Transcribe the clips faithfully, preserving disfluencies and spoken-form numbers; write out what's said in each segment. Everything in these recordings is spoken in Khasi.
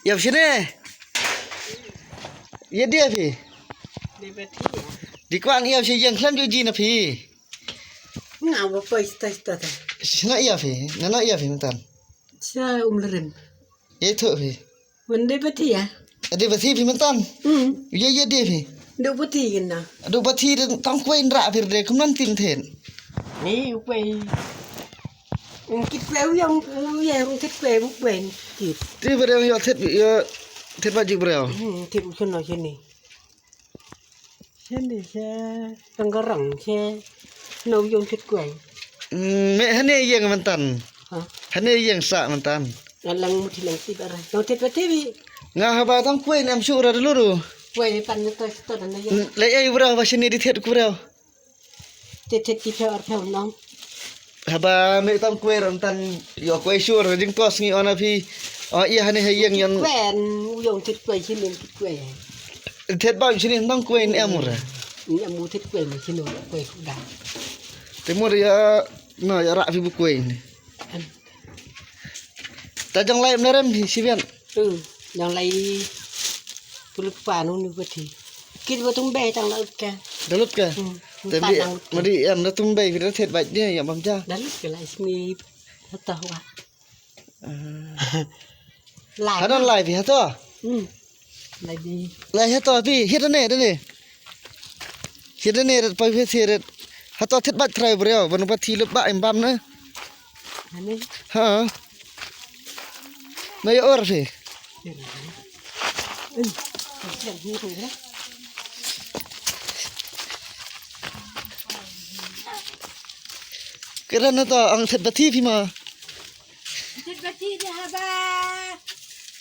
Ïa phi ne? Ïa die phi? Dei ba thi ïa. Di kwah ïa phi ïeng khlem ju ji na phi. Nga ba poi sta sta ta. Sna ïa phi, na na ïa phi myntan. Sa um lerim. Ïa thu phi. Wan dei ba thi ïa. Dei ba thi phi myntan. Hmm. Ïa ïa die phi. Dei ba thi ïa na. Dei ba thi de tang kwai ndra phi de kum nan tim then. Ni kwai. Ung kit kwai u ïong u ïa ung kit kwai u kwai kit. Ti ba dang ïa thet ïa thet ba ji breu. Hmm, thet u shano shini. Shini she tang garang she no u ïong kit kwai. Hmm, me hane ïeng myntan. Ha? Hane ïeng sa myntan. Nga lang mu thi lang ti ba ra. No thet ba ti bi. Nga haba tang kwai nem shu ra dulu ru. Kwai pan ni to to na ïeng. Le ei breu ba shini di thet ku breu. Te te ti te or te nong. Haba me tang kwai ram tan ïa kwai sure jingkos ngi ona phi. O ïa hane ha ïeng ïan. Kwen u ïong tit kwai shin tit kwai. Thet ba shin tang kwai ni amur. Ni amu tit kwai ma shin kwai da. Te mur ïa na ïa ra phi bu kwai ni. Ta jong lai mlarem hi sibian. Tu jong lai pulut pa nu ni kwati. Kit ba tung bai tang la ut ka. Da lut ka. Hmm. Te bi ma di em da tung bai bi da thet bai dia ya bam ja. Da lut ka lai smi. Hata wa. Lai. Hadan lai bi hata. Hmm. Lai bi. Lai hata bi hita ne da ne. Hita ne da pa bi hita. Hata thet bai trai breo ban pa thi lut ba em bam na. Ani. Ha. Na ya or phi. Kira na ta ang thet ba thi phi ma. Thet ba thi de haba.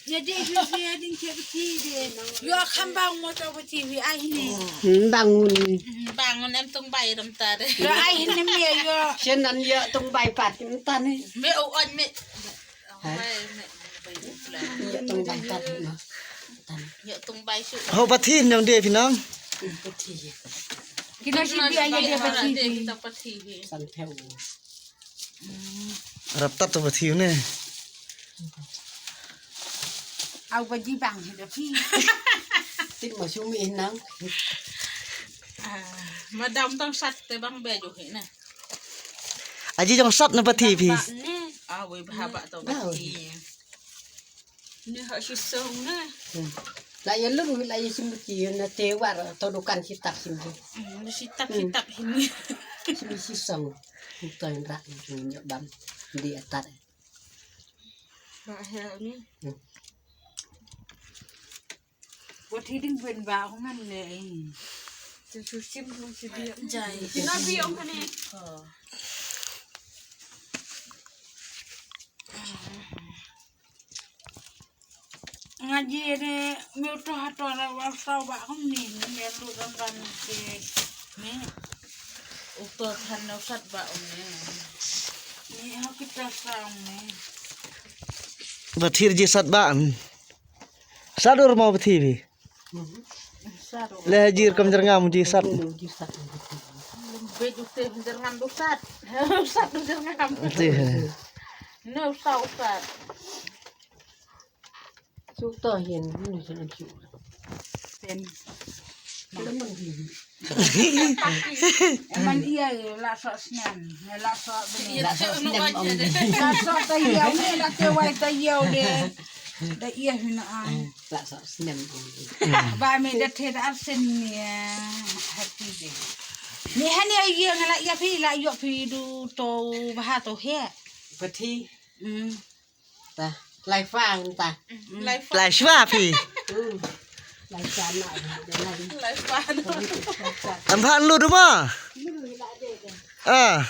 Ya de ju ya ding thet ba thi de. Yo kham bang mo to ba thi wi ai ni. Hmm, bangun. Hmm, bangun em tong bai ram ta de. Yo ai ni me yo. Shen nan ya tong bai pat ni ta ni. Me o on me. Ha? Bai me. Bai me. Ya tong bai pat ni ma. Tan. Ya tong bai su. Ho ba thi nyong de phi nang. Hmm, ba thi. Kina si dia ya de ba thi. Kita ba thi. San theo. Rap tat to ba thiu ne. Au ba ji bang hi da phi. Tik ma shu mi nang. Ah, madam tang sat te bang be ju hi ne. Aji jong sat na ba thi phi. Ba ne. Ah, wei ba ba to ba thi. Ni ha shi song na. Hmm. La ya lu la ya sim ki na te war to dukan si tak sim ki. Hmm, si tak si tak hi ni. Sim si song. Ni to indra ni ni bam. Di atat. Ba ha ni. Hmm. Wat hiding ben ba ho man le. Tu su sim mo si bi. Jai. Ti na bi ong ka ni. Oh. Nga ji ne me to ha to na wa sa ba kum ni me lu dang dang ke me. U to than no sat ba um ne. Ni ha kita sa um ne. Ba thir ji sat ba. Sat ur mo ba thi bi. Sat ur. Le ji kam jer ngam ji sat. Ji sat. Be ju te jer ngam du sat. Sat jer ngam. Ti. No sa u sat. Su to hien ni sa ju. Pen. Lemon di. Man ia la so snem, la so bini. La so snem om. La so ta ia ni la te wai ta ia de. Da ia hina ai. La so snem om. Ba me da te da arsen ni happy de. Ni hani ia ngala ia phi la io phi du to ba to he. Pati. Hmm. Ta, lai fa ta. Lai fa. Lai shwa phi. Hmm. Lai fa na, lai. Lai fa. Am phan lu du ma. Ah.